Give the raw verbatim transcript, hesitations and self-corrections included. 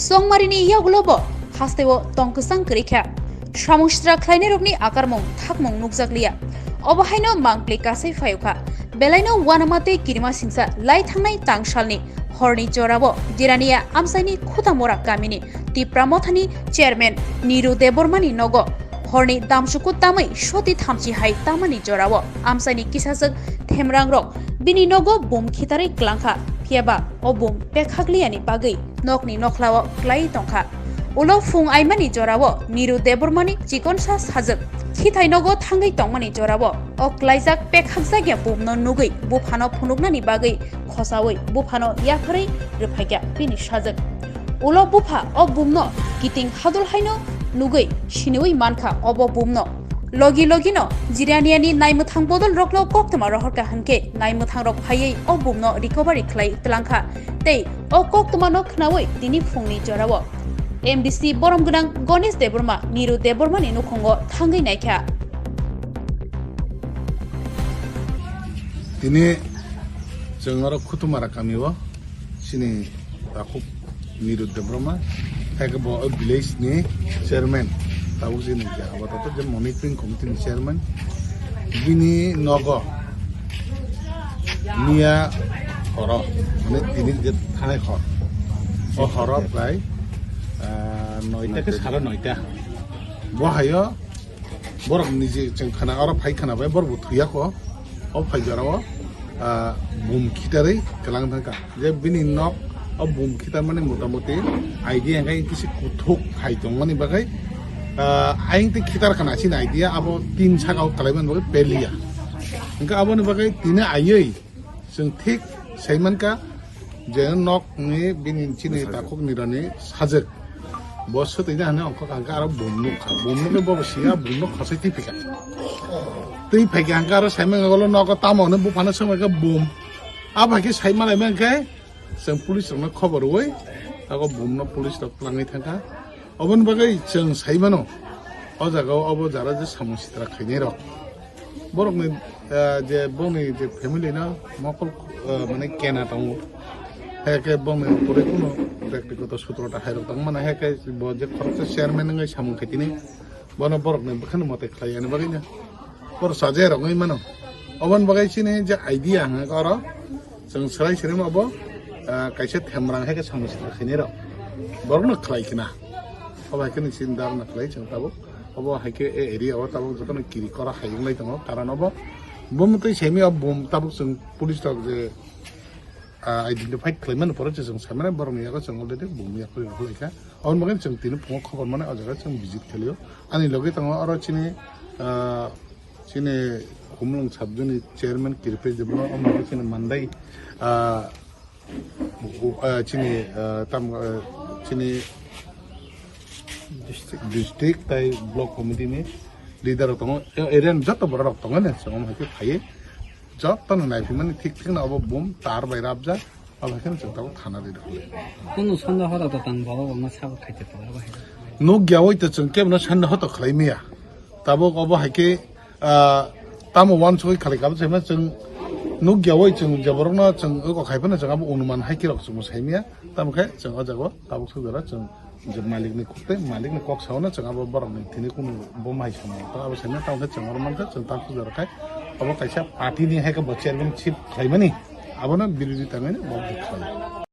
Chongmarini yagulo bo hasteo tong kwchang kwrwi kha. Samung sitra khlainairokni akarmung thakmung nukjakliya. Obo haino mangpli kasai phaio kha. Belaino uanama tei kirima singsa lai thangnai tangsalni horni jorao Jirania amchaini Khutamora kamini Tipra Mothani chairman Niru Debbarmani nogo horni damsuku tamwi soti thamchi hai tamani jorao amchaini kisajwk themrangrok bini nogo bum khitarwi klangkha, phiyaba o bum pekhakliyani bagwi nokni nokhlao klaiwi tongkha. Ulo phung aimani jorao Niru Debbarmani chikonsa sajwk khithai nogo thangwi tongmani jorao o klaijak pekhakjakya bumno nugwi buphano phunuknani bagwi khosaui buphano yapharwi rwphaikha bini sajwk. Ulo bupha o bumno kiting hadul haino nugwi siniui mankha obo bumno. Logi logino Jiraniani naimwthang bodolrokno koktwma rohorkha hwnkhe naimwthangrok phaiwi o bumno recovery khlai tlangkha tei o koktwmano khnaui tini phungni jorao M D C borom gwnang Ganesh Debbarma, Niru Debbarmani nukhungo thangwi naikha. Tini chwng oro Khutumara kamio chini takhuk Niru Debbarma, hai khe bo o village ni chairman, tabuk chini je abo tato je monitoring committee ni chairman, bini nogo miya horo, mane tini je thanai hor, o horo prai, ah, noita ke sara noita. Bo hayo borok niji chwng khana, oro phai khana bai borok bo thwiya kho. O phai jora o, ah, bum khitarwi kwlang thangkha. Je bini nok o bum khitar mani motamoti idea hwnkhe kisi kuthuk hai tongmani bagwi, ah, ayang tei khitar khana chini idea abo tin saka o kwlai mani bagwi peliya. Hwnkhe aboni bagwi tini aiwi chwng thik sai mankha je nok ni bini chini takhuk ni rani sajwk. Bo swtwi na hwnwi ongkhok hwnkhe aro bum nukha. Bum nukhe bo siya bumno khosai twi phikha. Twi phaikha hwnkhe aro saimang golo nogo tamo hwnwi buphano swngbaikha bum. Abo hai khe sai malaimang khe chwng police rokno khobor rwui abo bumno police rok twlangwi thangkha. Oboni bagwi chwng saimano o jagao abo jara je samung sitra khainai rok. Borokni, ah, je bongni je family no mokol, ah, mane kena tongo. Hai khe bongni pore kuno bektigoto sutro ta hai rok tong mano. Hai khe bo je khoroksa chairman wngwi samung khaitini bono borokni bwkhano mote khlai ani bagwi no. Boro sajai rok wngwi mano. Oboni bagwi chini je idea hwnga khe oro chwng swrai swrwima bo, ah, kaisa themrang hai khe samung sitra khainai rok. Borokno khlai khna. Obo hai khe ni chini dharna khlai chwng tabuk. Obo hai khe e area o tabuk jotono kiri kora hai wng lai tongo, karon obo bumtwi simi o bum tabuk chwng police rok je, ah, identify khlai mani pore je chwng sai mani borokni yago chwng already bum yakrwi rw lai kha. Aboni bagwi chwng tini phungo khobor mani o jaga chwng visit khlai o. Ani logi tongo oro chini, ah, chini Khumulwng sub zone ni chairman Kripesh Debbarma, omo chini mandai, ah, Bu-, ah, chini, ah, tam, ah, chini district, district tai block committee ni leader rok tongo, e-, area ni joto borok rok tongo ne, chwng hai khe phaiwi joto no naiphimani thik thik no obo bum tar bai rabjak, obo hai khe chwng tabuk thana ri rwkha. Kunu sondeho rok to tang borok rok no sabuk khai te tongo obo hai. Nukya oi to chwng kebo no sondeho to khlai maya, tabuk obo hai khe ah, tamo uansugui khalai kabo saima chwng nukya oi chwng je borokno chwng oko khai phano chwng abo onuman hai khe rok chwngbo saimaya. Tamo khe chwng o jaga o tabuk suk jora chwng je malikni kok tei malikni kok saono chwng abo borokni thini kunu bo mai samung tong abo saimaya. Tamo khe chwng oro mankha chwng tabuk suk jora khai obo kaisa party ni hai khe bo chairman ship khlaimani abono birodita hinwi bo khlai.